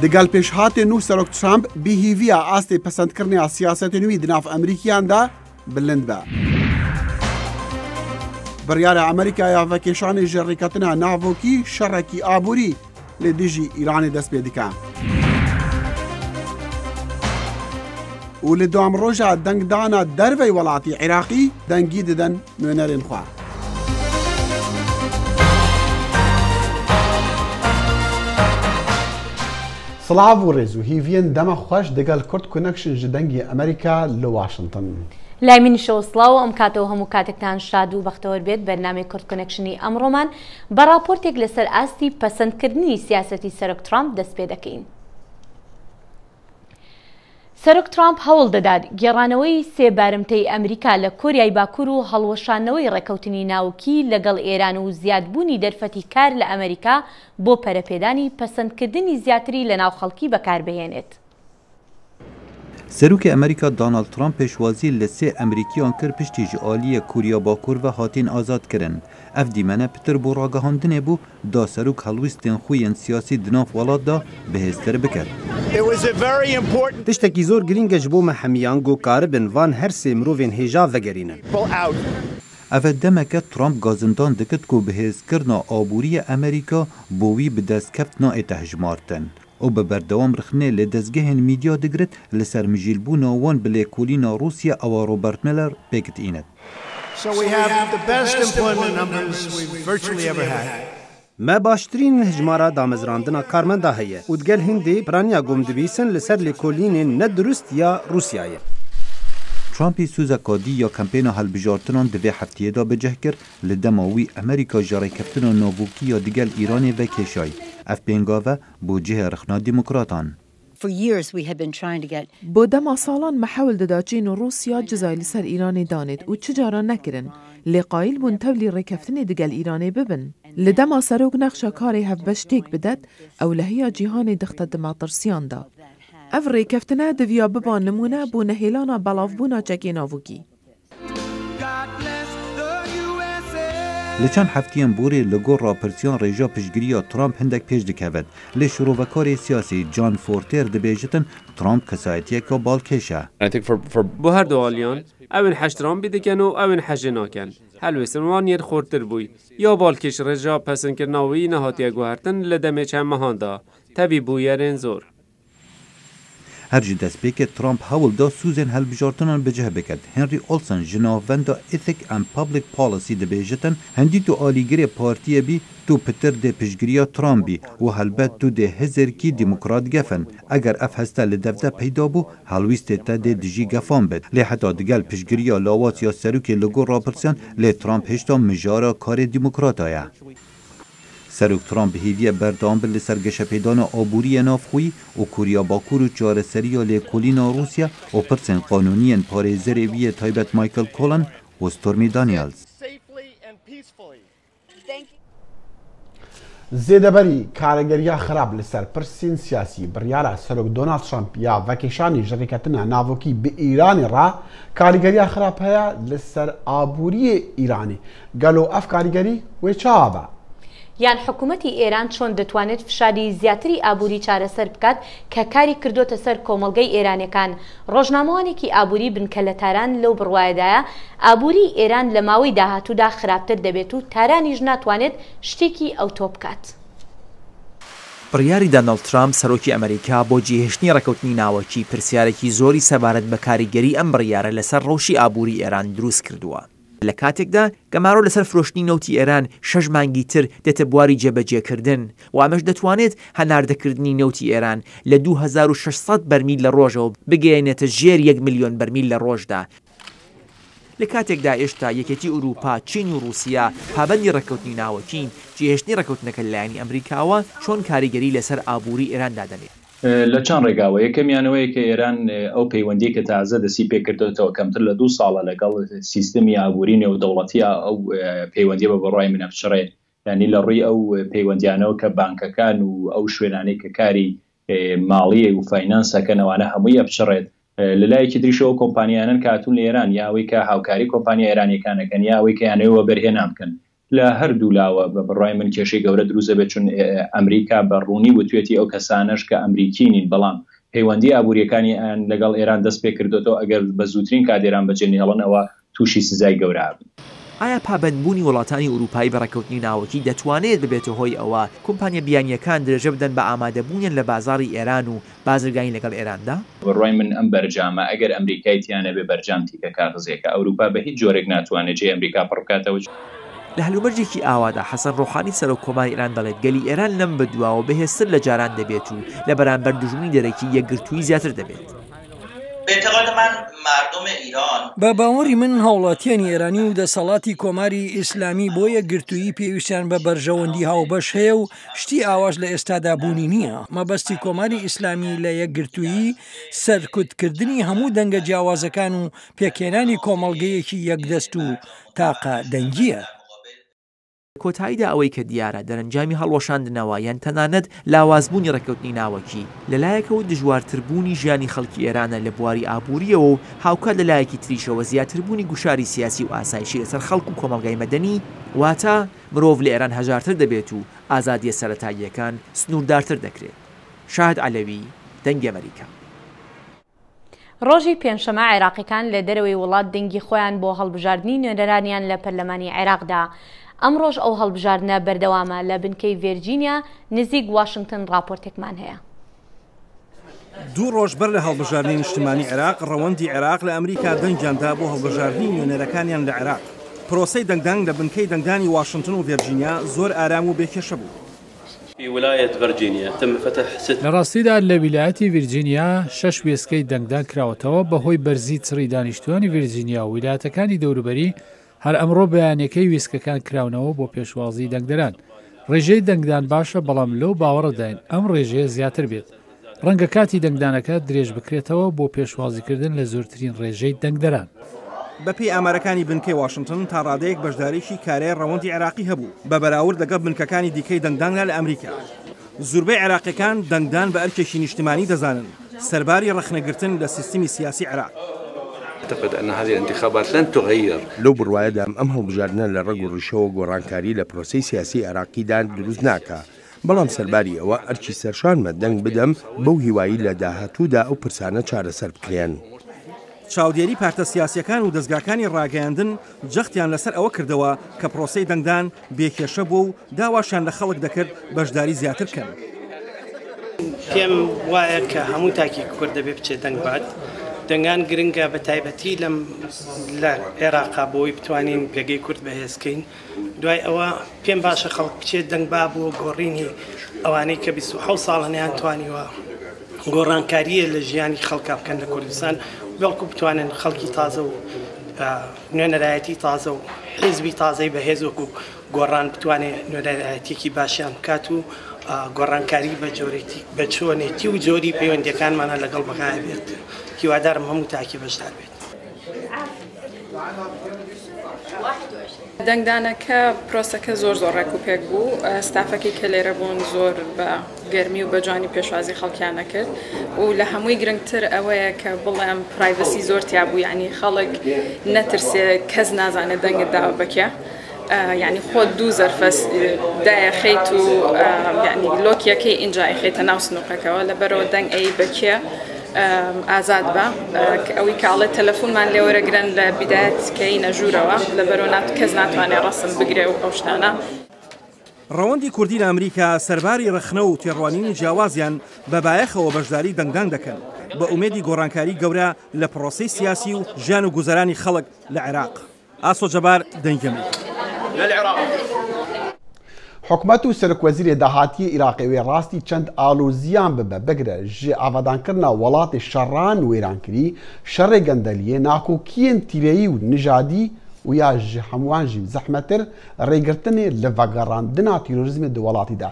Digel pêşhatên nû Serok Trump bi hêviya astê pesendkirina siyasetên wî di nav Amerîkiyan de bilind be. Biryara Amerîka ya vekêşanê ji rêketina navokî şerekî aborî li dijî Îranê dest pê dike. Û li damroja dengdana dervey welatî Iraqî dengî didin nûnerên xwe. Silav û rêz û hîviyên dema xweş digel Kurd Connection ji dengê Amerîka li Washington. لای منیشەوە سڵاو ئەم کاتە و هەموو کاتێکتان شاد و بەختەوەر بێت بەرنامەی کورد کۆنێکشنی ئەمڕۆمان بە ڕاپۆرتێک لەسەر ئاستی پەسەندکردنی سیاسەتی سەرۆک ترامپ دەست پێ دەکەین. سەرۆک ترامپ هەوڵ دەدات گێڕانەوەی سێ بارمتەی ئەمریکا لە کۆریای باکوور و هەڵوەشاندنەوەی ڕێکەوتنی ناوکی لەگەڵ ئێران و زیادبوونی دەرفەتی کار لە ئەمریکا بۆ پەرەپێدانی پەسەندکردنی زیاتری لەناو خەڵکی بەکاربهێنێت. Serokê Amerîka Donald Trump pêşwazî li sê Amerîkiyan kir piştî ji aliyê Koriya Bakur ve hatîn azadkirin. Ev dîmene pitir bo ragihandinê bû da serok helwîstên xwe yên siyasî di nav welat de bihêztir biket. Tiştekî zor girîng e ji bo me hemiyan ku karibin van her sê mirovên hêja vegerînin. Ev e demeke Trump gazindan dikit ku bihêzkirina aboriyê Amerîka bo wî bi destkeft nayête hejmartin û bi berdewam rixnê li dezgehên mîdya digirit li ser mijîlbûna wan bi lêkolîna Rûsya ewa Robert Mueller pêk diînet. Me baştirîn hejmara damezrandina karmenda heye û digel hindê piraniya gom dibîsin li ser lêkolînên ne dirust ya Rûsyayê. Trumpî sozeka dî ya kempêna hilbijartinan di vê hefteyê de bi cih kir, li dema wî Amerîka ji rêkeftina navokî ya digel Îranê vekêşay. Ev pêngave bû cihê rixna Demokratan. Bo dema salan me hewl dida Çîn û Rûsya cizayê li ser Îranê danêt û çi caran nekirin, lê qayîl bûn tevlî rêkeftinê digel Îranê bibin. Li dema serok nexşa karê hevbeş têk bidet, ewlehiya cîhanê dixte di metirsiyan de. Ev rêkeftine diviya biba nimûne bo nehêlana belavbûna çekê navokî. Li çend hefteyên borî li gor rapirsiyan rêja piştgiriya Trump hindek pêş dikevit. Lê şirovekarê siyasî John Fortier dibêjitin Trump kesayetiyeke balkêş e. Bo her du aliyan, ewên hez Trumpî dikin û ewên hez jê nakin. Helwêstên wan yên xurttir bûy. Ya balkêş rêja pesindkirina wî nehatiye guhertin li demê çend mehan de, tevî bûyerên zor. Her ji destpêkê Trump hewl da sozên hilbijartinan bi cih biket. Henry Olsen ji navenda Ethic and Public Policy dibêjitin hindî tu alîgirê partiyê bî tu pitir dê piştgiriya Trump bî û helbet tu dê hizirkî demokrat gefin. Eger ev heste li devde peyda bû helwîstê te dê dijî gefan bit. Lê heta digel piştgiriya lawaz ya serokê li gor rapirsiyan lê Trump hêşta mijara karê demokrata ye. Serok Trump bi hêviya berdewam bir li ser geşepêdana aboriyê navxweyî û Koriya Bakur û çareseriya lêkolîna Rûsya û pirsên qanûniyên parêzerê wî yê taybet Michael Cohen û Stormy Daniels. Zêdeberî karegeriya xirab li ser pirsên siyasî biryara Serok Donald Trump ya vekêşanê ji rêketina navokî bi Îranê re karîgeriya xirab heye li ser aboriyê Îranê. Gelo ev karîgerî wê çawa be? یان حکومەتی ئێران چۆن دەتوانێت فشاری زیاتری ئابووری چارەسەر بکات کە کاری کردۆتە سەر کۆمەڵگەی ئێرانیەکان، ڕۆژنامەوانێکی ئابووری بنکە لە تاران لەو بڕوایەدایە ئابووری ئێران لە ماوەی داهاتوودا خراپتر دەبێت و تارانیش ناتوانێت شتێکی ئەوتۆ بکات. بڕیاری دانۆڵد ترامپ سەرۆکی ئەمەریکا بۆ جێهێشتنی ڕێکەوتنی ناوەکی پرسیارێکی زۆری سەبارەت بە کاریگەری ئەم بڕیارە لەسەر ڕەوشی ئابووری ئێران دروست کردووە. لە کاتێکدا گەمارۆ لەسەر فرۆشتنی نەوتی ئێران شەش مانگی تر دێتە بواری جێبەجێکردن و ئەمەش دەتوانێت هەناردەکردنی نەوتی ئێران لە 2600 بەرمیل لە ڕۆژەوە بگەیەنێتە ژێر یەک ملیۆن بەرمیل لە ڕۆژدا، لە کاتێکدا ئێشتا یەکێتی ئورووپا، چین و ڕووسیا پابەندی ڕێککەوتنی ناوەکین، جێهێشتنی ڕێککەوتنەکە لە لایەنی ئەمریکاوە چۆن کاریگەری لەسەر ئابووری ئێران دادەنێت؟ لە چەند ڕێگاوە، یەکەمیان ئەوەیە کە ئێران ئەو پەیوەندیەی کە تازە دەستی پێکردۆتەوە کەمتر لە دوو ساڵە لەگەڵ سیستمی ئابووری نێودەوڵەتیە ئەو پەیوەندیە بە بڕوای من ئەپچڕێ یانی لە ڕووی ئەو پەیوەندیانەوە کە بانکەکان و ئەو شوێنانەی کە کاری ماڵیە و فاینانس ئەکەن ئەوانە هەمووی ئەپچڕێت لە لایەکی تریشەوە ئەو کۆمپانیانەن کە هاتوون لە ئێران یا ئەوەی کە هاوکاری کۆمپانیا ئێرانیەکان ئەکەن یا ئەوەی کە یانەوێ وەبەرهێنان بکەن. لە هەردوو لاوە بە بڕوای من کێشەی گەورە دروست دەبێت چون ئەمریکا بە ڕوونی وتوێتی ئەو کەسانەش کە ئەمریکی نین بەڵام پەیوەندی ئابووریەکانی ئەیان لەگەڵ ئێران دەست پێکردۆتەوە ئەگەر بە زووترین کات ئێران بەجێ نەهێڵن ئەوە تووشی سزای گەورە ئەبن. ئایا پابەندبوونی وڵاتانی ئورووپایی بە ڕێککەوتنی ناوەکی دەتوانێت ببێتە هۆی ئەوە کۆمپانیا بیانییەکان درێژە بدەن بە ئامادەبوونیان لە بازاڕی ئێران و بازرگانی لەگەڵ ئێراندا؟ بڕوای من ئەم بەرجامە ئەگەر ئەمریکای تیا نەبێ بەرجام تیکە کاغزێکە ئەوروپا بە هیچ جۆرێک ناتوانێ جێی ئەمریکا پڕ بکاتەوە. لە هەلومەرجێکی ئاوادا حەسەن ڕۆحانی سەرۆک کۆماری ئێران دەڵێت گەلی ئێران لەم بەدواوە بەهێزتر لە جاران دەبێت و لە بەرامبەر دوژمنی دەرەکی یەکگرتوویی زیاتر دەبێت. بە باوەڕی من هاوڵاتیانی ئێرانی و دەسەڵاتی کۆماری ئیسلامی بۆ یەکگرتوویی پێویستیان بە بەرژەوەندی هاوبەش هەیە و شتی ئاواش لە ئێستادا بوونی نییە. مەبەستی کۆماری ئیسلامی لە یەکگرتوویی، سەرکوتکردنی هەموو دەنگە جیاوازەکان و پێکهێنانی کۆمەڵگەیەکی یەکدەست و تاقە دەنگییە. لە کۆتاییدا ئەوەی کە دیارە دەرەنجامی هەڵوەشاندنەوە یان تەنانەت لاوازبوونی ڕێککەوتنی ناوەکی، لە لایەکەوە دژوارتربوونی ژیانی خەڵکی ئێرانە لە بواری ئابوورییەوە و هاوکات لە لایەکی تریشەوە زیاتربوونی گوشاری سیاسی و ئاسایشی لەسەر خەڵک و کۆمەڵگای مەدەنی، واتە مرۆڤ لە ئێران هەژارتر دەبێت و ئازادییە سەرەتاییەکان سنووردارتر دەکرێت. شاهد عەلەوی، دەنگی ئەمەریکا. ڕۆژی پێنجشەمە عێراقیەکان لە دەرەوەی وڵات دەنگی خۆیان بۆ هەڵبژاردنی نوێنەرانیان لە پەرلەمانی عێراق دا. ئەمڕۆش ئەو هەڵبژاردنە بەردەوامە، لە بنکەی ڤێرجینیا نزیک واشنتن ڕاپۆرتێکمان هەیە. دوو ڕۆژ بەر لە هەڵبژاردنی نیشتمانی عێراق، ڕەوەندی عێراق لە ئەمریکا دەنگیان دا بۆ هەڵبژاردنی نوێنەرەکانیان لە عێراق. پرۆسەی دەنگدان لە بنکەی دەنگدانی واشنتن و ڤێرجینیا زۆر ئارام و بێ کێشە بوو. لە ڕاستیدا لە ویلایەتی ڤیرجینیا شەش وێستگەی دەنگدان کراوەتەوە، بەهۆی بەرزی چڕی دانیشتووانی ڤیرجینیا و ویلایەتەکانی دەوروبەری، هەر ئەمڕۆ بەیانەکەی وێستگەکان کراونەوە بۆ پێشوازی دەنگدەران. ڕێژەی دەنگدان باشە، بەڵام لەو باوەڕەداین ئەم ڕێژەیە زیاتر بێت. ڕەنگە کاتی دەنگدانەکە درێژبکرێتەوە بۆ پێشوازیکردن لە زۆرترین ڕێژەی دەنگدەران. بەپێی ئامارەکانی بنکەی واشنتن، تا ڕادەیەک بەشداریی کارای ڕەوەندی عێراقی هەبوو بە بەراورد لەگەڵ بنکەکانی دیکەی دەنگداندا لە ئەمریکا. زوربەی عێراقییەکان دەنگدان بە ئەرکێکی نیشتمانی دەزانن، سەرباری ڕەخنەگرتن لە سیستمی سیاسی عێراق. لەو بڕوایەدام ئەم هەڵبژاردنە لە ڕەگ و ڕیشەوە گۆڕانکاری لە پرۆسەی سیاسی عێراقیدا دروست ناکا، بەڵام سەرباری ئەوە ئەرکی سەرشانمە دەنگ بدەم بەو هیوایی لە داهاتوودا ئەو پرسانە چارەسەر بکرێن. چاودێری پارتە سیاسییەکان و دەزگاکانی ڕاگەیاندن جەختیان لەسەر ئەوە کردەوە کە پرۆسەی دەنگدان بێ کێشە بووە و داواشیان لە خەڵک دەکرد بەشداری زیاتر بکەن. پێم وایە کە هەموو تاکی کورد دەبێ بچێت دەنگ بات. دەنگان گرنگە بە تایبەتی لەم لە عێراقا بۆی بتوانین پێگەی کورد بەهێز کەین. دوای ئەوە پێم باشە خەڵک بچێت دەنگ با بۆ گۆڕینی ئەوانەی کە 27 ساڵە نەیان توانیوە گۆڕانکاریە لە ژیانی خەڵکا بکەن لە کوردستان بەڵکو بتوانن خەڵکی تازە و نوێنەرایەتی تازە و حیزبی تازەی بەهێز وەکو گۆڕان بتوانێت نوێنەرایەتیەکی باشیان بکات و گۆڕانکاری بە جۆرێتی بە چۆنێتی و جۆری پەیوەندیەکانمانە لەگەڵ بەغایە بێت هیوادارم هەموو تاکی بەشدار بێت. دەنگدانەکە پرۆسەکە زۆر زۆر ڕێک و پێک بوو ستافەکەی کە لێرە بوون زۆر بە گەرمی و بە جوانی پێشوازی خەڵکیان نەکرد و لە هەمووی گرنگتر ئەوەیە کە بڵێم پرایڤسی زۆر تیا بوو یعنی خەڵک نەترسێ کەس نازانێت دەنگت داوە بەکێ یعنی خۆت دوو زەرفە دایەخەیت و یعنی لۆکیەکەی ئینجا ئەیخەیتە ناو سنوقەکەوە لەبەرەوە دەنگ ئەی بەکێ ئازاد بە ئەوی کاڵێ تەلەفۆنمان لێوەرەگرن لە بیدایەت کەینە ژوورەوە لەبەرەوە نات کەس ناتوانێت ڕەسم بگرێ و ئەو شتانە. ڕەوەندی کوردی لە ئەمریکا سەرباری ڕەخنە و تێڕوانینی جیاوازیان بە بایەخەوە بەشداری دەنگدان دەکەن بە ئومێدی گۆڕانکاری گەورە لە پڕۆسەی سیاسی و ژیان و گوزەرانی خەڵک لە عێراق. ئاسۆ جەبار، دەنگی ئەمریکا. حکومەت و سەرۆکوەزیرê dahatiyê Iraqê wê rastî çend aloziyan bibe, bigire ji avadankirina welatê şeran wêrankirî, şerê gendeliyê, nakokiyên tîreyî û nijadî û ya ji hemûan jî zehmetir rêgirtinê li vegerandina tîrorîzmê di welatî de.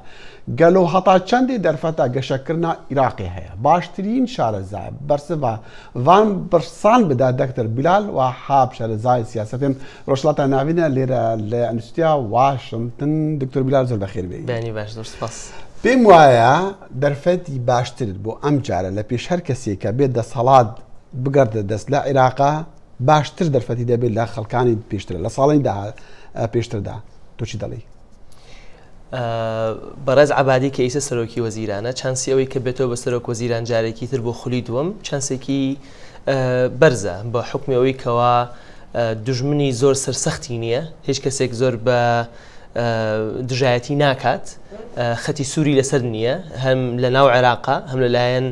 Gelo heta çendê derfeta geşekirina Iraqê heye? Baştirîn şareza bersiva van pirsan bide Dektor Bilal Wahab şarezayê siyasetên Rojhilata Navîn e lêre li Enstîtuya Washington. Doktor Bilal zor bexêr bêyî. Beyanî baş zor spas. Pêm wایە derfetî baştir bo em care li pêş her kesê ke bê desthilat bigerde dest li Iraqê baştir derfetî debê li xelkanê pêştir li salên de pêştir de. تۆ چی دەڵێی؟ بەڕێز عەبادی کە ئیسە سەرۆکی وەزیرانە چانسی ئەوەی کە بێتەوە بە سەرۆک وەزیران جارێکی تر بۆ خولی دووەم چانسێکی بەرزە بە حکمی ئەوەی کەوا دژمنی زۆر سەرسەختی نییە هیچ کەسێک زۆر بە دژایەتی ناکات خەتی سووری لەسەر نییە هەم لە ناو عێراقا هەم لەلایەن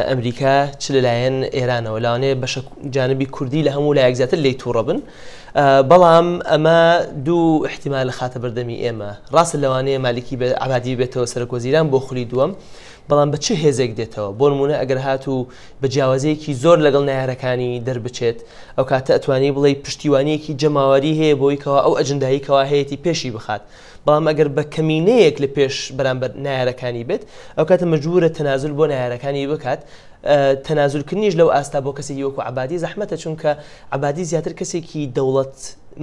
ئەمریکا چ لەلایەن ئێرانەوە لەوانەیە بەشە جانبی کوردی لە هەموو لایەک زیاتر لی تووڕە بن بەڵام ئەمە دوو احتیمال خاتە بەردەمی ئێمە ڕاستە لەوانەیە مالکی بە عبادی بێتەوە سەرۆک وەزیران بۆ خولی دووەم بەڵام بە چ هێزێک دێتەوە بۆ نمونە ئەگەر هاتوو بە جیاوازیەکی زۆر لەگەڵ نەیارەکانی دەربچێت ئەو کاتە ئەتوانی بڵێ پشتیوانیەکی جەماوەری هەیە بۆی کەوا ئەو ئەجندایی کەوا هەیەی پێشی بخات بەڵام ئەگەر بە کەمینەیەک لە پێش بەرامبەر نایارەکانی بێت ئەو کاتە مەجبورە تەنازول بۆ نایارەکانی بکات تەنازولکردنیش لەو ئاستا بۆ کەسێکی وەکو عبادی زەحمەتە چونکە عبادی زیاتر کەسێکی دەوڵەت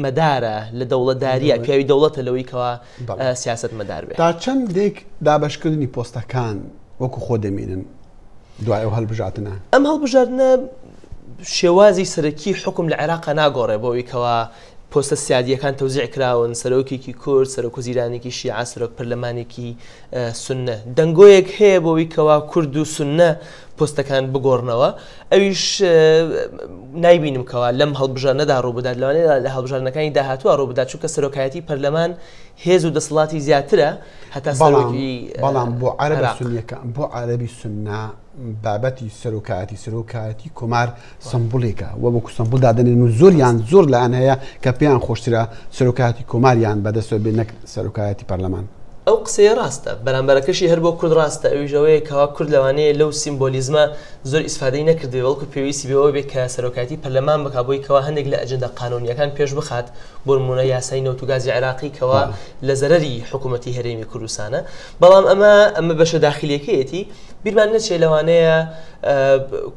مەدارە لە دەوڵەتداریە پیاوی دەوڵەتە لەوەی کەوا سیاست مەدار بێت. تا چەندێک دابەشکردنی پۆستەکان وەکو خۆ دەمێنن دوای ئەو هەڵبژاردنە؟ ئەم هەڵبژاردنە شێوازی سەرەکی حوکم لە عێراقا ناگۆڕێ بۆ ئەوی کەوا پۆستە سیادییەکان تەوزیع کراون، سەرۆکێکی کورد، سەرۆکوەزیرانێکی شیعە، سەرۆک پەرلەمانێکی سوننە. دەنگۆیەک هەیە بۆ ئەوی کەوا کورد و سوننە پۆستەکان بگۆڕنەوە، ئەویش نایبینم کەوا لەم هەڵبژاردنەدا ڕووبدات، لەوانەیە لە هەڵبژاردنەکانی داهاتووە ڕووبدات، چونکە سەرۆکایەتی پەرلەمان هێز و دەسەڵاتی زیاترە هەتا سەرۆکی بەڵام بۆ عەرەبە سونیەکان بۆ عەرەبی سوننە بابەتی سەرۆکایەتی سەرۆکایەتی کۆمار سمبولێکە و وەکو سمبول دادەنێن و زۆریان زۆر لایەن هەیە کە پێیان خۆشترە سەرۆکایەتی کۆماریان بەدەستەوە بێ نەک سەرۆکایەتی پەرلەمان. ئەو قسەیە ڕاستە، بەرامبەرەکەشی هەر بۆ کورد ڕاستە، ئەویش ئەوەیە کەوا کورد لەوانەیە لەو سیمبۆلیزمە زۆر ئیسفادەی نەکردبێ، بەڵکو پێویستی بەوە بێ کە سەرۆکایەتی پەرلەمان بکا بۆی کەوا هەندێک لە ئەجێندا قانوونییەکان پێش بخات، بۆ نموونە یاسای نەوت و گازی عێراقی کەوا لە زەرەری حکوومەتی هەرێمی کوردستانە. بەڵام ئەمە ئەمە بەشە داخیلییەکەیەتی. بیرمان نەچێ لەوانەیە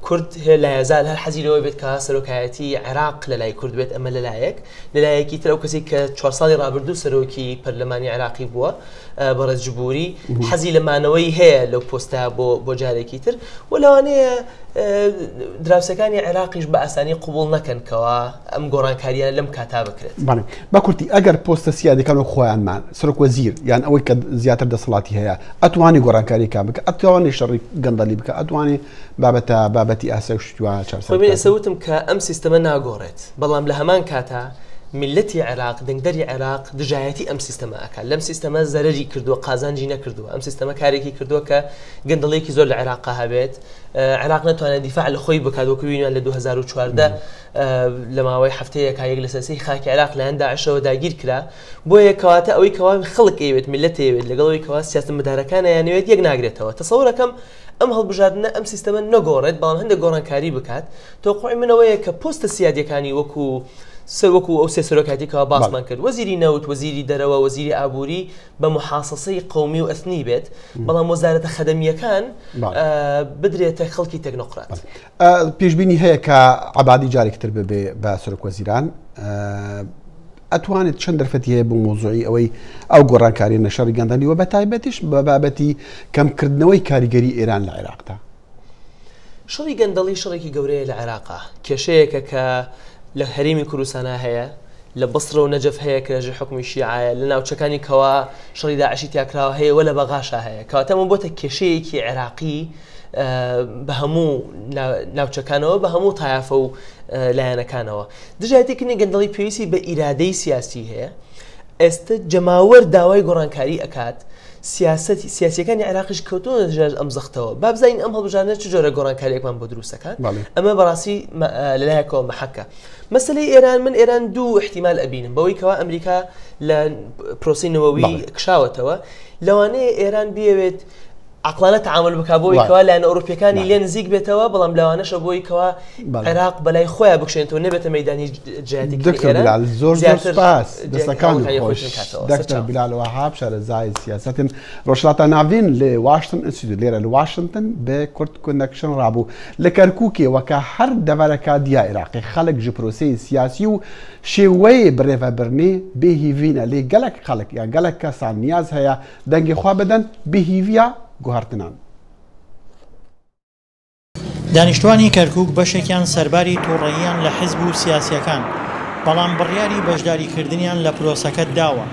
کورد لایەزال هەر حەزی لەوە بێت کە سەرۆکایەتی عێراق لە لای کورد بێت ئەمە لەلایەک لەلایەکی تر ئەو کەسی کە چوار ساڵی ڕابردوو سەرۆکی پەرلەمانی عێراقی بووە بەڕێز جبوری حەزی لە مانەوەی هەیە لەو پۆستە بۆ بۆ جارێکی تر و لەوانەیە دراوسەکانی عێراقیش بە ئاسانی قوبول نەکەن کەوا ئەم گۆڕانکاریان لەم کاتا بکرێت. بەڵێ بە کورتی ئەگەر پۆستە سیادەکان وەک خۆیان مان سەرۆک وەزیر یان ئەوەی کە زیاتر دەسەڵاتی هەیە ئەتوانی گۆڕانکاریەکان بکە ئەتوانێ شەڕی گەندەڵی بکە ئەتوانێ بابەتە بابەتی ئاسای و شتی وا چارەسەر خۆی من بکات. ئێستا وتم کە ئەم سیستەمە ناگۆڕێت بەڵام لە هەمان کاتا میللەتی عێراق دەنگدەری عێراق دژایەتی ئەم سیستەمە ئەکات لەم سیستەمە زەرەری کردووە قازانجی نەکردووە ئەم سیستەمە کارێکی کردووە کە گەندەڵیەکی زۆر لە عێراقا هەبێت عێراق نەتوانێت دیفاع لە خۆی بکات وەکو بینیمان لە 2014 لە ماوەی هەفتەیەکا یەک لەسەر سێی خاکی عێراق لایەن داعشەوە داگیر کرا بۆیە کەواتە ئەوەی کەوا خەڵک ئەیەوێت میللەت ئەیەوێت لەگەڵ ئەوەی کەوا سیاسەتمەدارەکان ئەیانەوێت یەک ناگرێتەوە تەسەورەکەم ئەم هەڵبژاردنە ئەم سیستەمە نەگۆڕێت بەڵام هەندێک گۆڕانکاری بکات تەوقعی من ئەوەیە کە پۆستە سیادیەکانی وەکو سەر وەکو ئەو سێ سەرۆکاتی کەوا باسمان کرد وەزیری نەوت وەزیری دەرەوە وەزیری ئابووری بە محاسەسەی قەومی و ئەثنی بێت بەڵام وەزارەتە خەدەمیەکان بدرێتە خەڵکی تەکنۆقرات. پێشبینی هەیە کە عەبادی جارێکی تر ببێ بە سەرۆک وەزیران ئەتوانێت چەند دەرفەتی هەیە بۆ مۆزوعی ئەوەی ئەو گۆڕانکاری نەشەڕی گەندەلی و بە تایبەتیش بە بابەتی کەمکردنەوەی کاریگەری ئێران لە عێراقدا شەڕی گەندەڵی شەڕێکی گەورەیە لە عێراقا کێشەیەکە کە لە هەرێمی کوردستانە هەیە لە بەسرە و نەجەف هەیە کە لەژێر حوکمی شیعایە، لە ناوچەکانی کەوا شەڕی داعشی تیاکراوە هەیە و لە بەغاشا هەیە. کەواتە ئەمە بۆتە کێشەیەکی عێراقی بە هەموو ناوچەکانەوە بە هەموو تایەفە و لایەنەکانەوە. دژایەتیکردنی گەندەڵی پێویستی بە ئیرادەی سیاسی هەیە. ئێستە جەماوەر داوای گۆڕانکاری ئەکات، سیاسەتی سیاسیەکانی عێراقیش کەوتوونەتە ژێر ئەم زەختەوە. با بزانین ئەم هەڵبژاردنە چ جۆرە گۆڕانکارییەکمان بۆ دروست ئەکات. ئەمە بەڕاستی لەلایەکەوە مەحەکە. مەسەلەی ئێران من ئێران دوو احتیمال ئەبینم بەوەی کەوا ئەمریکا لە پرۆسی نەوەوی کشاوەتەوە لەوانەیە ئێران بیەوێت عقلانە تعامل بک بۆی کەوا لایەن ئەوروپیەکانی لێ نزیک بێتەوە بەڵام لەوانەشە بۆی کەوا عێراق بەلای خۆیان بکشێنێتەوە نەبێتە مەدانی جیاتی دکتۆر بلال زۆر زۆر سپاس دەستەکان خۆش دکتۆر بلال وەهاب شارەزای سیاسەتن ڕۆژهەڵاتە ناڤین لە واشنتن ئینستیتوت لێرە لە واشنتن بە کورد کۆنەکشن ڕابوو لە کەرکوکێ وەکە هەر دەڤەرەکا دیە عێراقێ خەڵک ژ پرۆسەی سیاسی و شێوەێ بڕێڤەبرنێ بێ هیڤینە لێ گەلەک خەڵک یان گەلەک کەسان نیاز هەیە دەنگێ خوە بدەن بێ هیڤیا گوهەرتنان. دانیشتوانی کەرکوک بەشێکیان سەرباری توڕەییان لە حزب و سیاسییەکان، بەڵام بڕیاری بەشداریکردنیان لە پرۆسەکە داوە.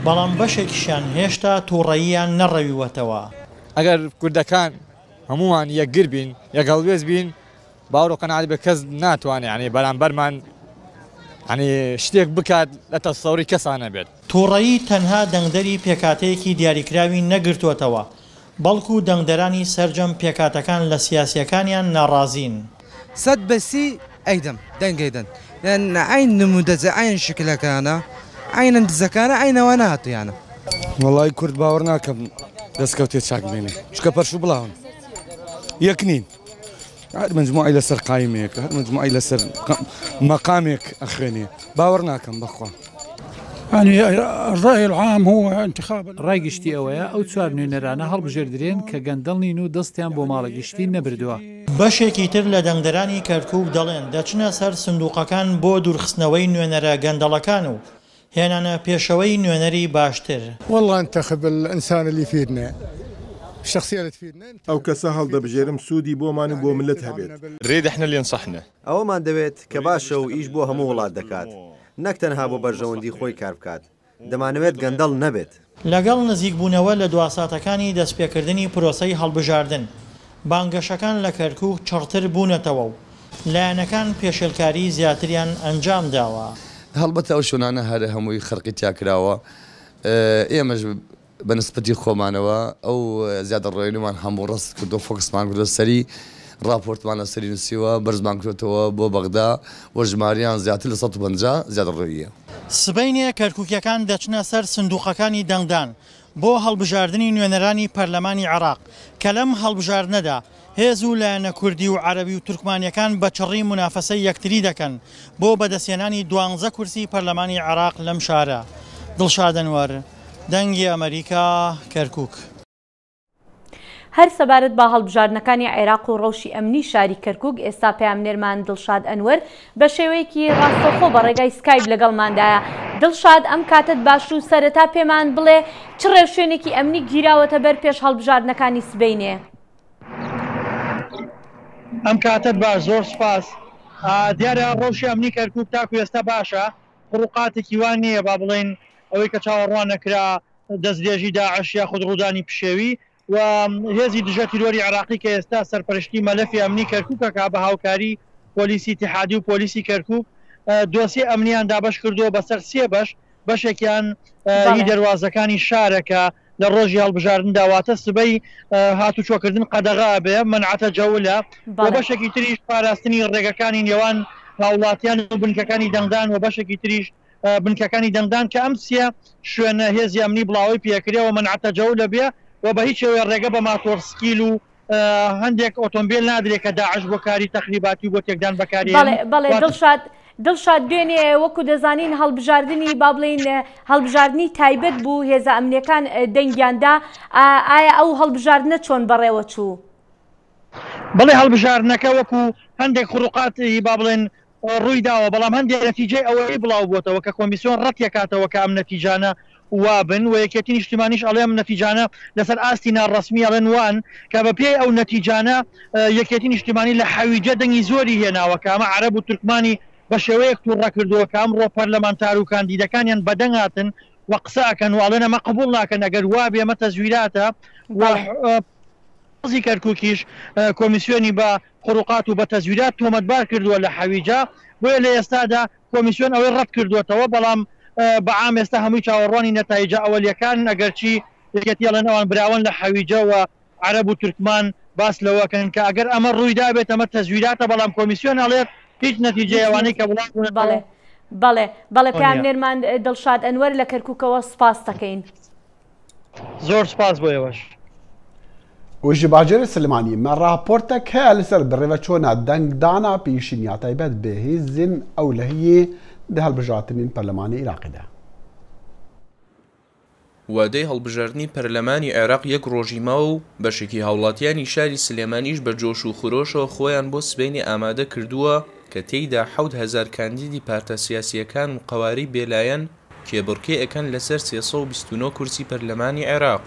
بەڵام بەشێکیشیان هێشتا توڕەییان نەڕەویوەتەوە. ئەگەر کوردەکان هەموومان یەکگر بین، یەک هەڵوێست بین، باوەڕ و قەناعەت بێ کەس ناتوانێ یانی بەرامبەرمان یانی شتێک بکات لە تەسەوری کەسا نەبێت. توڕەیی تەنها دەنگدەری پێکهاتەیەکی دیاریکراوی نەگرتووەتەوە، بەڵکو دەنگدەرانی سەرجەم پێکهاتەکان لە سیاسییەکانیان ناڕازین. سەد بە سی ئەیدەم دەنگ ئەیدەن لان عەین نمودەجە عەین شکلەکانە عەینەن دزەکانە عەین ئەوانە هاتویانە. وەڵای کورد باوەڕ ناکەم دەستکەوتێ چاک بێنێ چونکە پەرش و بڵاون یەک نین هەر مجموعی لەسەر قایمێک هەر مجموعی لەسەر مەقامێک ئەخوێنێ باوەڕ ناکەم بەخوا. یعنی الرأی العام هو انتخاب. ڕای گشتی ئەوەیە ئەو چوار نوێنەرانە هەڵبژێردرێن کە گەندەڵ نین و دەستیان بۆ ماڵە گشتی نەبردووە. بەشێکی تر لە دەنگدەرانی کەرکوک دەڵێن دەچنە سەر سندوقەکان بۆ دوورخستنەوەی نوێنەرە گەندەڵەکان و هێنانە پێشەوەی نوێنەری باشتر. واللە انتخب الانسان اللي يفيدنا الشخصية اللي تفيدنا. ئەو کەسە هەڵدەبژێرم سوودی بۆمان و بۆ مللەت هەبێت. نريد احنا اللي ينصحنا. ئەوەمان دەوێت کە باشە و ئیش بۆ هەموو وڵات دەکات، نەک تەنها بۆ بەرژەوەندی خۆی کار بکات، دەمانەوێت گەندەڵ نەبێت. لەگەڵ نزیکبوونەوە لە دواساتەکانی دەستپێکردنی پرۆسەی هەڵبژاردن، بانگەشەکان لە کەرکوک چڕتر بوونەتەوە و لایەنەکان پێشێلکاری زیاتریان ئەنجامداوە. هەڵبەتە ئەو شوێنانە هەر هەمووی خەرقی تیا کراوە، ئێمەش بە نسبەتی خۆمانەوە ئەو زیادەڕۆییمان هەموو ڕەست کردووە، فۆکسمان کردووە سەری، ڕاپۆرتمان لەسەری نووسیوە، بەرزمان کردووەتەوە بۆ بەغدا و ژمارەیان زیاتر لە 150 زیادەڕۆییە. سبەینێ کەرکوکییەکان دەچنە سەر سندوقەکانی دەنگدان بۆ هەڵبژاردنی نوێنەرانی پەرلەمانی عێراق کە لەم هەڵبژاردنەدا هێز و لایەنە کوردی و عەرەبی و تورکمانییەکان بە چڕی مونافەسەی یەکتری دەکەن بۆ بەدەستهێنانی دوانزە کورسی پەرلەمانی عێراق لەم شارە. دڵشاد ئەنوەر، دەنگی ئەمەریکا، کەرکوک. هەر سەبارەت بە هەڵبژاردنەکانی عێراق و ڕەوشی ئەمنی شاری کەرکوک ئێستا پەیامنێرمان دڵشاد ئەنوەر بە شێوەیەکی ڕاستەوخۆ بە ڕێگای سکایپ لەگەڵماندایە. دڵشاد ئەم کاتەت باش و سەرەتا پێمان بڵێ چ ڕێوشوێنێکی ئەمنی گیراوەتە بەر پێش هەڵبژاردنەکانی سبەینێ؟ ئەم کاتەت باش زۆر سوپاس. دیارە ڕەوشی ئەمنی کەرکوک تاکو ئێستا باشە، قڕوقاتێکی وا نییە با بڵێین ئەوەی کە چاوەڕوان نەکرا دەستدرێژی داعش یاخود ڕوودانی پشێوی و هێزی دژە تیرۆری عێراقی کە ئێستا سەرپەرشتی مەلەفی ئەمنی کەرکوک ئەکا بە هاوکاری پۆلیسی ئیتیحادی و پۆلیسی کەرکوک دۆسیە ئەمنیان دابەش کردووە بەسەر سێ بەش بەشێکیان هی دەروازەکانی شارە کە لە ڕۆژی هەڵبژاردندا واتە سبەی هاتوچۆکردن قەدەغە ئەبێ، منع تجول، و بەشێکی تریش پاراستنی ڕێگەکانی نێوان هاوڵاتیان و بنکەکانی دەنگدان و بەشێکی تریش بنکەکانی دەنگدان کە ئەم سێ شوێنە هێزی ئەمنی بڵاوەی پێکرێ و منع تجول بێ و بە هیچ شێوەیە ڕێگە بە ماتۆڕسکیل و هەندێک ئۆتۆمبێل نادرێت کە داعش بۆ کاری تەخریباتی و بۆ تێکدان بەکاری بەڵێ بەڵێ دڵشاد دڵشاد دوێنێ وەکو دەزانین هەڵبژاردنی با بڵێین هەڵبژاردنی تایبەت بوو هێزە ئەمنیەکان دەنگیان دا ئایا ئەو هەڵبژاردنە چۆن بەڕێوە چوو؟ بەڵێ هەڵبژاردنەکە وەکو هەندێک خروقات با بڵێن ڕووی داوە، بەڵام هەندێک نەتیجەی ئەوەی بڵاو بووەتەوە کە کۆمیسیۆن ڕەتیەکاتەوە کە ئەم نەتیجانە وابن و یەکێتی نیشتیمانیش ئەڵێ ئەم نەتیجانە لەسەر ئاستی ناڕەسمی ئەڵێن وان کە بە پێی ئەو نەتیجانە یەکێتی نیشتیمانی لە حەویجە دەنگی زۆری هێناوە کە ئەمە عەرەب و تورکمانی بە شێوەیەک توڕە کردووە کە ئەمڕۆ پەرلەمانتار و کاندیدەکانیان بەدەنگ هاتن و قسە ئەکەن و ئەڵێن ئەمە قبوڵ ناکەن ئەگەر وابێ ئەمە تەزویراتە و قازی کەرکوکیش کۆمیسیۆنی بە خروقات و بە تەزویرات تۆمەتبار کردووە لە حەویجە، بۆیە لە ئێستادا کۆمیسیۆن ئەوەی ڕەتکردووەتەوە، بەڵام بە عام ئێستا هەمووی چاوەڕوانی نەتایجە ئەوەلیەکانن، ئەگەرچی یەکێتی ئەڵێن ئەوان براوەن لە حەویجە و عەرەب و تورکمان باس لەوەکەن کە ئەگەر ئەمە ڕوویدابێت ئەمە تەزویراتە، بەڵام کۆمیسیۆن ئەڵێت هیچ نەتیجەی ئەوانەی کە بڵاو بوونەتەوە بەڵێ بەڵێ بەڵێ نییە. پەیامنێرمان دڵشاد ئەنوەر لە کەرکوکەوە سوپاست دەکەین. زۆر سوپاس بۆ ئێوەش. و ji bajarê Silêmaniyê me raportek heye li ser birêveçûna dengdana pêşîn ya taybet bi hêzên ewlehiyê di hilbijartinên perlemanê Iraqê de. وادەی هەڵبژاردنی پەرلەمانی عێراق یەک ڕۆژی ماوە و بەشێکی هاوڵاتیانی شاری سلێمانیش بە جۆش و خرۆشەوە خۆیان بۆ سبەینێ ئامادە کردووە کە تێیدا 7000 کاندیدی پارتە سیاسییەکان و قەوارەی بێلایەن کێبڕکێ ئەکەن لەسەر 329 کورسی پەرلەمانی عێراق.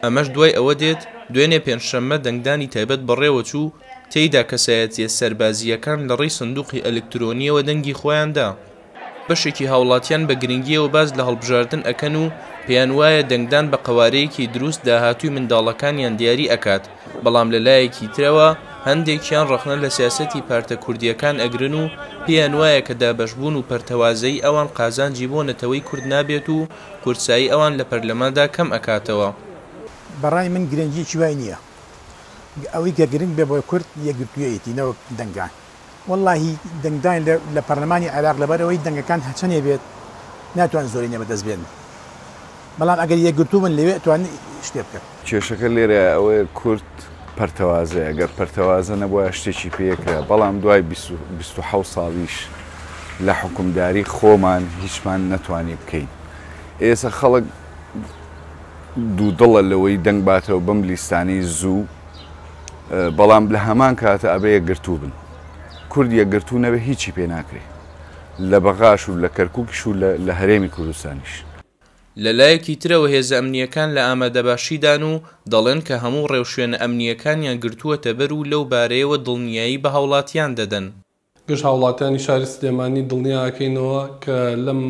ئەمەش دوای ئەوە دێت، دوێنێ پێنجشەممە دەنگدانی تایبەت بەڕێوەچوو، تێیدا کەسایەتییە سەربازییەکان لەڕێی سندوقی ئەلکترۆنییەوە دەنگی خۆیان دا. بەشێکی هاوڵاتیان بە گرنگییەوە باس لە هەڵبژاردن ئەکەن و پێیان وایە دەنگدان بە قەوارەیەکی دروست داهاتووی منداڵەکانیان دیاری ئەکات، بەڵام لە لایەکی ترەوە هەندێکیان ڕەخنە لە سیاسەتی پارتە کوردییەکان ئەگرن و پێیان وایە کە دابەشبوون و پەرتەوازەیی ئەوان قازانجی بۆ نەتەوەی کورد نابێت و قورسایی ئەوان لە پەرلەماندا کەم ئەکاتەوە. بەڕای من گرنگیەکی وای نیە ئەوەی کە گرنگ بێ بۆ کورد یەکگرتوویەتی نەوەک دەنگان. وەڵاهی دەنگدان لە پەرلەمانی عێراق لەبەرئەوەی دەنگەکان هەرچەنێ بێت ناتوانن زۆرینە بەدەست بێنن بەڵام ئەگەر یەکگرتوو بن لەوێ ئەتوانن شتێ بکەن. کێشەکە لێرەیە ئەوەیە کورد پەرتەوازەیە گەر پەرتەوازە نەبوایە شتێکی پێکرا بەڵام دوای 27 ساڵیش لە حوکمداری خۆمان هیچمان نەتوانی بکەین ئێسە خەڵک دوودڵە لەوەی دەنگ باتەوە بەم لیستانەی زوو بەڵام لە هەمان کاتە ئەبێ یەکگرتوو بن کورد یەکگرتوو نەبێ هیچی پێ ناکرێ لە بەغاش و لە کەرکوکیش و لە هەرێمی کوردستانیش. لە لایەکی ترەوە هێزە ئەمنییەکان لە ئامادەباشیدان و دەڵێن کە هەموو ڕێوشوێنە ئەمنییەکانیان گرتووەتەبەر و لەو بارەیەوە دڵنیایی بە هاوڵاتیان دەدەن. گشت هاوڵاتیانی شاری سلێمانی دڵنیا ئەکەینەوە کە لەم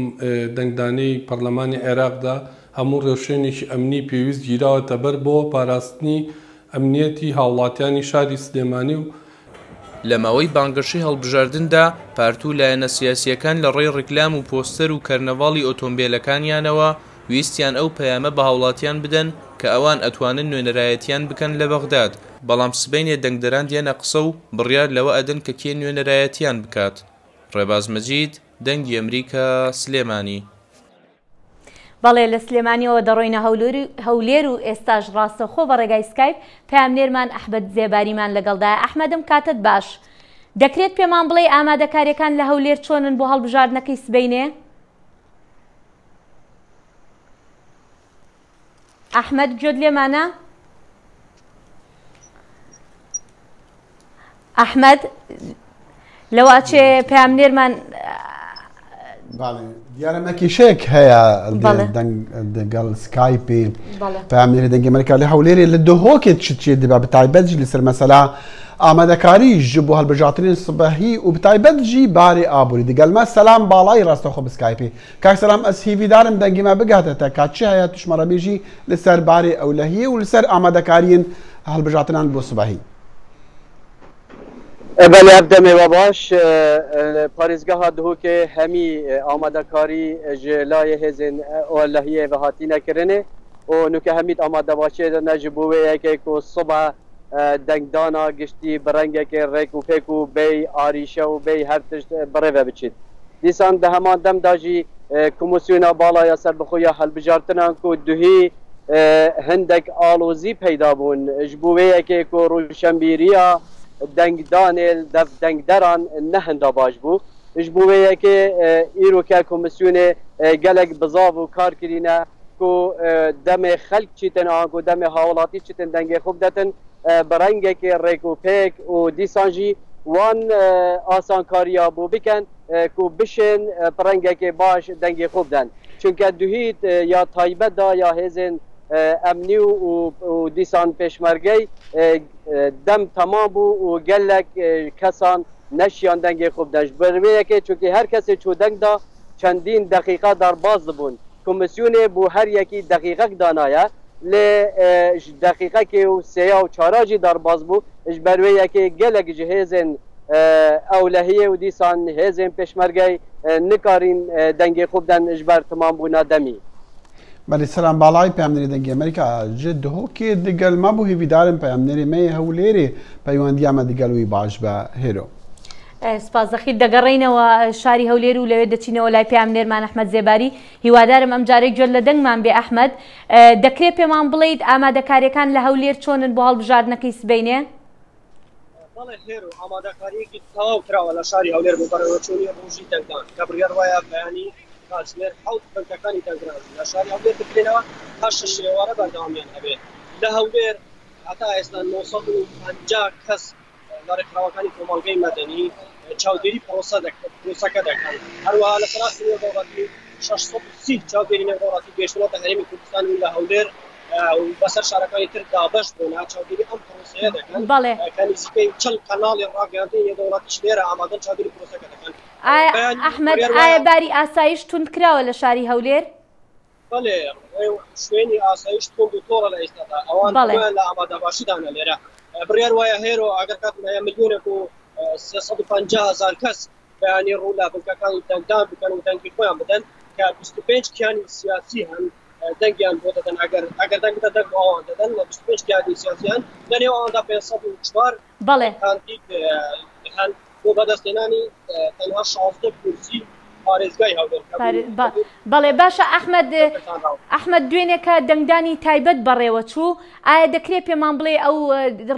دەنگدانەی پەرلەمانی عێراقدا هەموو ڕێوشوێنێکی ئەمنی پێویست گیراوەتەبەر بۆ پاراستنی ئەمنیەتی هاوڵاتیانی شاری سلێمانی و لە ماوەی بانگەشەی هەڵبژاردندا پارت و لایەنە سیاسییەکان لە ڕێی ڕیکلام و پۆستەر و کەرنەڤاڵی ئۆتۆمبێلەکانیانەوە ویستیان ئەو پەیامە بە هاوڵاتیان بدەن کە ئەوان ئەتوانن نوێنەرایەتیان بکەن لە بەغداد، بەڵام سبەینێ دەنگدەران دێنە قسە و بڕیار لەوە ئەدەن کە کێ نوێنەرایەتیان بکات. ڕێباز مەجید، دەنگی ئەمریکا، سلێمانی. بەڵێ لە سلێمانیەوە دەڕۆینە هەولێر و ئێستاش ڕاستەوخۆ بە ڕێگای سکایپ پەیامنێرمان ئەحمەد زێباریمان لەگەڵدایە. ئەحمەد ئەم کاتەت باش. دەکرێت پێمان بڵێی ئامادەکاریەکان لە هەولێر چۆنن بۆ هەڵبژاردنەکەی سبەینێ؟ ئەحمەد گوێت لێمانە؟ ئەحمەد لەواچێ پەیامنێرمان دیارە مەکیشەیەک هەیە دەنگ دەگەڵ سکایپی پامێری دەنگی ئەمریکا لە هەولێرێ لە دهۆکێ چ چێ دەبا بە تایبەت جی لەسەر مەسەلا ئامادەکاری ji بۆ هەڵبژاردنên سبەهی û bi taybet jî barê aborî digel me Selam Balayî rastexwe bi Skypeê. Kak Selam ez hêvîdar im dengê me bigihate te ka çi heye tu ji me re bêjî li ser barê ewlehiyê û li ser amadekariyên hilbijartinan bo sibehî. Belê ev demê we baş. Li parêzgeha Dihokê hemî amadekarî ji layê hêzên ewlehiyê ve hatine kirinê û nûke hemî di amadebaşiyê de ne ji bo wê yekê ku sibe dengdana giştî bi rengekê rêk û pêk û bêy arîşe û bêy her tişt birêve biçît. Dîsan di heman dem de jî Komîsyona Bala ya Serbixwe ya Hilbijartinan ku duhî hindek alozî peyda bûn ji bo wê yekê ku rûşenbîriya dengdanê li dev dengderan ne hinda baş bû. Ji bo wê yekê îro ke komîsyonê gelek bizav û kar kirîne ku demê xelk çîtin an ku demê hawelatî çîtin dengê xwe bidetin bi rengekê rêk û pêk û dîsan jî wan asankariya bo bikin ku bişên bi rengekê baş dengê xwe bidin. Çunke duhî ya taybet de ya hêzên emnî û dîsan pêşmergey dem temam bû û gelek kesan neşiyan dengê xwe bidin. Ji ber wê yekê çunkî her kesê çû deng da çendîn deqîqe derbas dibûn. Komîsyonê bo her yekî deqîqek danaye lê ji deqîqekê û sêya û çara jî derbas bû. Ji ber wê yekê gelek ji hêzên ewlehiyê û dîsan hêzên pêşmergey nikarîn dengê xwe bidin ji ber timambûna demî. Belê Selam Balay peyamnêrê Dengê Amerîka ji Duhokê digel me bû hêvîdar im peyamnêrê me yê Hewlêrê peywendiya me digel wî baş be Hêro. سپاس دەخیل دەگەڕێینەوە شاری هەولێر و لەوێ دەچینەوە لای پەیامنێرمان ئەحمەد زێباری هیوادارم ئەم جارەی گوێت لە دەنگمان بێ ئەحمەد دەکرێ پێمان بڵێیت ئامادەکاریەکان لە هەولێر چۆنن بۆ هەڵبژاردنەکەی سبەینێ؟ بەڵێ هێرۆ، ئامادەکارییەکی تەواو کراوە لە شاری هەولێر بۆ بەڕێوەچوونی ڕۆژی دەنگدان، کە بڕیار وایە بەیانی کاتژمێر حەوت بنکەکانی دەنگدان لە شاری هەولێر بکرێنەوە تا شەش ئێوارە بەردەوامیان هەبێت. لە هەولێر هەتا ئێستا 950 کەس لە ڕێکخراوەکانی کۆمەڵگەی مەدەنی چاودێری پرۆسەکە دەکەن، هەروەها لەسەر ئاستی نێودەوڵەتی 630 چاودێری نێودەوڵەتی گەیشتوونەتە هەرێمی کوردستان و لە هەولێر و بەسەر شارەکانی تر دابەش بوونە، چاودێری ئەم پرۆسەیە دەکەن بەڵێ. کە نزیکەی 40 کەناڵی ڕاگەیاندنی نێودەوڵەتیش لێرە ئامادەن چاودێری پرۆسەکە دەکەن. ئەحمەد ئایا باری ئاسایش توند کراوە لە شاری هەولێر؟ بەڵێ شوێنی ئاسایش توند و تۆڵە لە ئێستادا ئەوان خۆیان لە ئامادەباشیدانە لێرە بڕیار وایە هێرۆ ئەگەر کاتم هەیە ملیۆنێک و 350 هزار کەس بەیانی ڕوو لە بنکەکانی دەنگدان بکەن و دەنگی خۆیان بدەن کە 25 کیانی سیاسی هەن دەنگیان بۆ دەدەن ئەگەر ئەگەر دەنگ بدەن دەنگ بۆ ئەوان دەدەن و 25 کیانی سیاسیان لە نێو ئەواندا 504 بەڵێ. کاندید هەن بۆ بەدەستهێنانی تەنها 16 کورسی پارێزگای هەولێر کە بەڵێ باشە ئەحمەد ئەحمەد دوێنێ کە دەنگدانی تایبەت بەڕێوە چوو ئایا دەکرێت پێمان بڵێ ئەو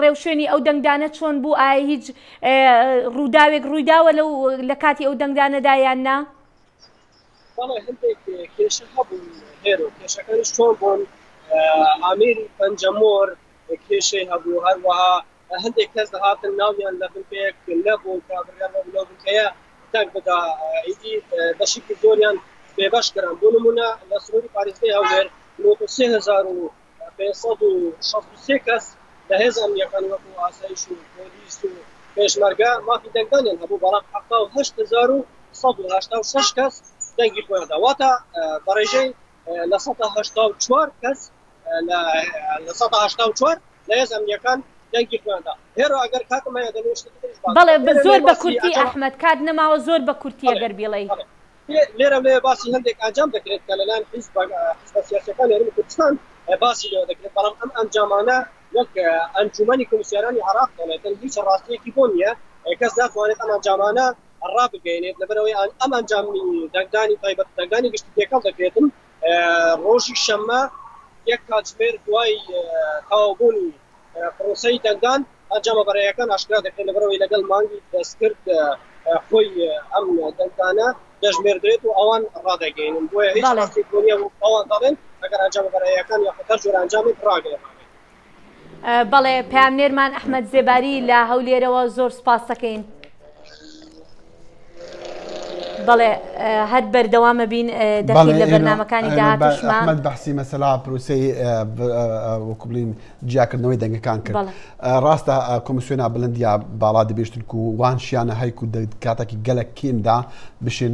ڕێوشوێنی ئەو دەنگدانە چۆن بوو ئایا هیچ ڕووداوێک ڕوویداوە لەو لە کاتی ئەو دەنگدانەدا یان نا؟ بەڵێ هەندێک کێشە هەبوون هێرۆ کێشەکانیش چۆن بوون ئامێری پەنجەمۆر کێشەی هەبوو، هەروەها هەندێک کەس دەهاتن ناویان لە بنکەیەک نەبوو کە بڕیار وابوو لەو بنکەیە دەنگ بدا، ئیدی بەشێکی زۆریان بێبەش کران، بۆ نموونە لە سنووری پارێزگای هەولێر 93563 کەس لە هێزە ئەمنییەکانی وەکو ئاسایش و پۆلیس و پێشمەرگە مافی دەنگدانیان هەبوو، بەڵام 78186 کەس دەنگی خۆیان دا، واتە بە ڕێژەی 84% کەس 84% لە هێزە ئەمنییەکان دەنگی خۆیان دا. هێرۆ ئەگەر کاتم هەیە دەمەوێت شتێکی تریش باس بەڵێ بکەم. لێرە زۆر لێ بە باسی کورتی ئەنجام ئەحمەد کات نەماوە زۆر بە کورتی بەڵێ ئەگەر بیڵێی. بەڵێ لێرە لێ باسی هەندێک ئەنجام دەکرێت کە لەلایەن حیزب حیزبە سیاسیەکانی هەرێمی کوردستان باسی لێوە دەکرێت بەڵام ئەم ئەنجامانە وەک ئەنجومەنی کۆمیسیارانی عێراق دەڵێتن هیچ ڕاستیەکی بۆ نییە کەس ناتوانێت ئەم ئەنجامانە ڕابگەیەنێت لەبەرئەوەی ئەم ئەنجامی دەنگدانی تایبەت دەنگدانی گشتی تێکەڵ دەکرێتن ڕۆژی شەممە یەک کاتژمێر دوای تەواوبوونی پرۆسەی دەنگدان ئەنجامە بەرایەکان ئاشکرا دەکرێن، لەبەرئەوەی لەگەڵ مانگی دەستکرد خۆی ئەم دەنگدانە دەژمێردرێت و ئەوان ڕادەگەیەنن، بۆیە هیچ ڕاستیەک بۆ نییە و ئەوان دەڵێن ئەگەر ئەنجامە بەرایەکان یاخود هەر جۆرە ئەنجامێک ڕاگەیەنرابێت. بەڵێ پەیامنێرمان ئەحمەد زێباری لە هەولێرەوە زۆر سوپاس دەکەین. بەڵێ هەر بەردەوامە بین دەخیل لە بەرنامەکانی داهاتوشمان. ئەحمەد بەحسی مەسەلا پروسەی وەکو بڵین جیاکردنەوەی دەنگەکان کرد ڕاستە کۆمیسیۆنا بلند یا باڵا دەبێشتن و وان شیانە هەیک و کاتێکی گەلک کێمدا بشن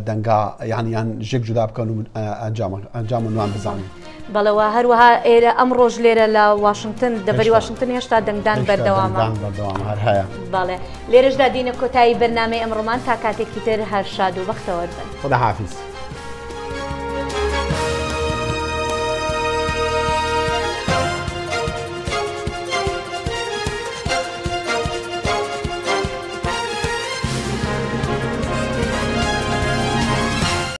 دەنگا یان یان ژێک جودا بکەن و ئەنجام ئەنجام و نوان بزانن. بەڵێ و هەروەها ئێرە ئەم ڕۆژ لێرە لە واشنگتن دەڤەری واشنگتن هێشتا دەنگدان بەردەوامە. دەنگدان بەردەوامە هەر هەیە. بەڵێ لێرەشدا دینە کۆتایی بەرنامەی ئەمڕۆمان تا کاتێکی تر هەر شاد و بەختەوەر بن. خوداحافیز.